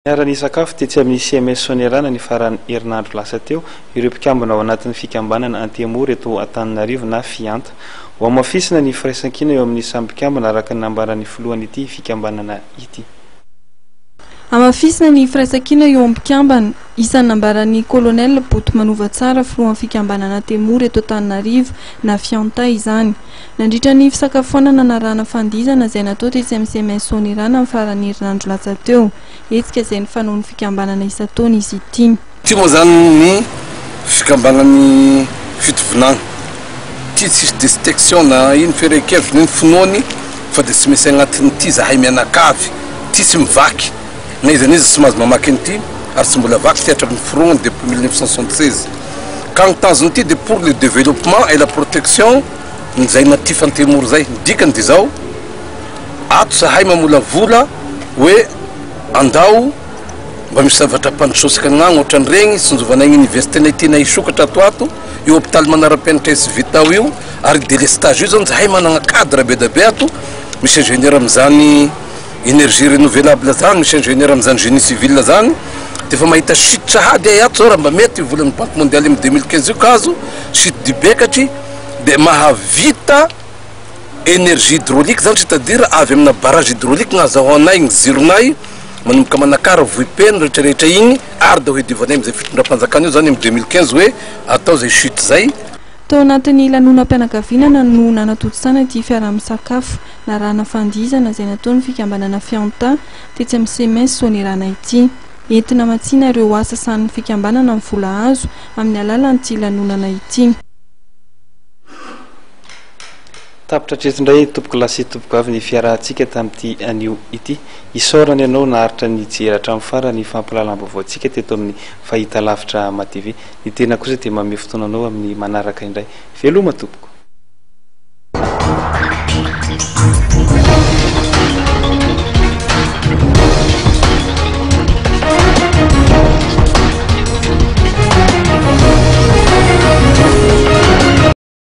Niara-nisakafo tetsy amin'ny CMS Soanierana ny faran'ny herinandro lasa teo ireo mpikambana ao anatin'ny fikambanana Antemoro eto Antananarivo na Fianta. Hohamafisina ny firaisankina eo amin'ny samy mpikambana araka ny nambaran'ny filohan'ity fikambanana ity. Hamafisina ny firaisankina eo amin'ny mpikambana, isan'ny nambaran'ny Colonel Boto Manovatsara filohan'ny fikambanana Antemoro eto Antananarivo na Fianta izany. Nandritra ny fisakafoanana narahana fandihizana izay natao tetsy amin'ny CMS Soanierana ny faran'ny herinandro latsa teo. Hetsika izay nifanaon'ny fikambanana isan-taona izy ity. Ity moa izany ny fikambanan'ny Fitovinagny. Ity tsisy distinction na ino ferehan-kevitra na ino finoany fa dia tsy misy agnatin'ity zahay mianakavy. Ity tsy mivaky na iza n'iza tsy mahazo mamaky an'ity ary tsy mbola vaky ity hatramin'ny forognany depuis 1976. Ka ny tanjon'ity dia pour le développement et la protection Izay natif Antemoro izay. Ny dikany dia izao, ato zahay mamolavola hoe andao mba misy zavatra ampandrosoantsika agnagny ohatran'iregny, tsinjovanay ny université-nay tianay hisokatra ato ato, io hôpital manara-penitra sy vita ao io, ary délestage io zany zahay managna cadre be dia be ato, misy ingénieur amin'izany énergie renouvelable zany, misy ingénieur amin'izany génie civil zany, dia efa mahita chute sahady ahy ato zao raha mba mety io volan'ny banque mondiale amin'ny 2015 io ka azo, chute du Bekatry, dia mahavita énergie hydraulique zany c'est à dire avy amina barrage hydraulique gnazahoanay gny jironay manomboka Manakara, Vohipeno rehetra rehetra igny ary da ho hidiovanay amizay fitondram-panjakana io zany am 2015 hoe atao zay chute zay. Tao anatin'ny lanonam-pianakavianana no nanatontosana ity fiaraha-misakafo narahana fandihizana izay nataon'ny fikambanana Fianta tetsy amin'ny Cemens Soanierana ity. Entina hamatsiana ireo asa sahanin'ny fikambanana ny vola azo amin'ny alalan'ity lanonana ity. Tapitra hatreto indray tompokolahy sy tompokovavy ny fiarahantsika tamin'ity anio ity. Isaorana ianao naharitra nijery hatramin'ny farany ny fampahalalam-baovaontsika teto amin'ny fahitalavitra Hama TV. Ny tena kosa dia mamehy fotoana anao amin'ny manaraka indray. Veloma tompoko.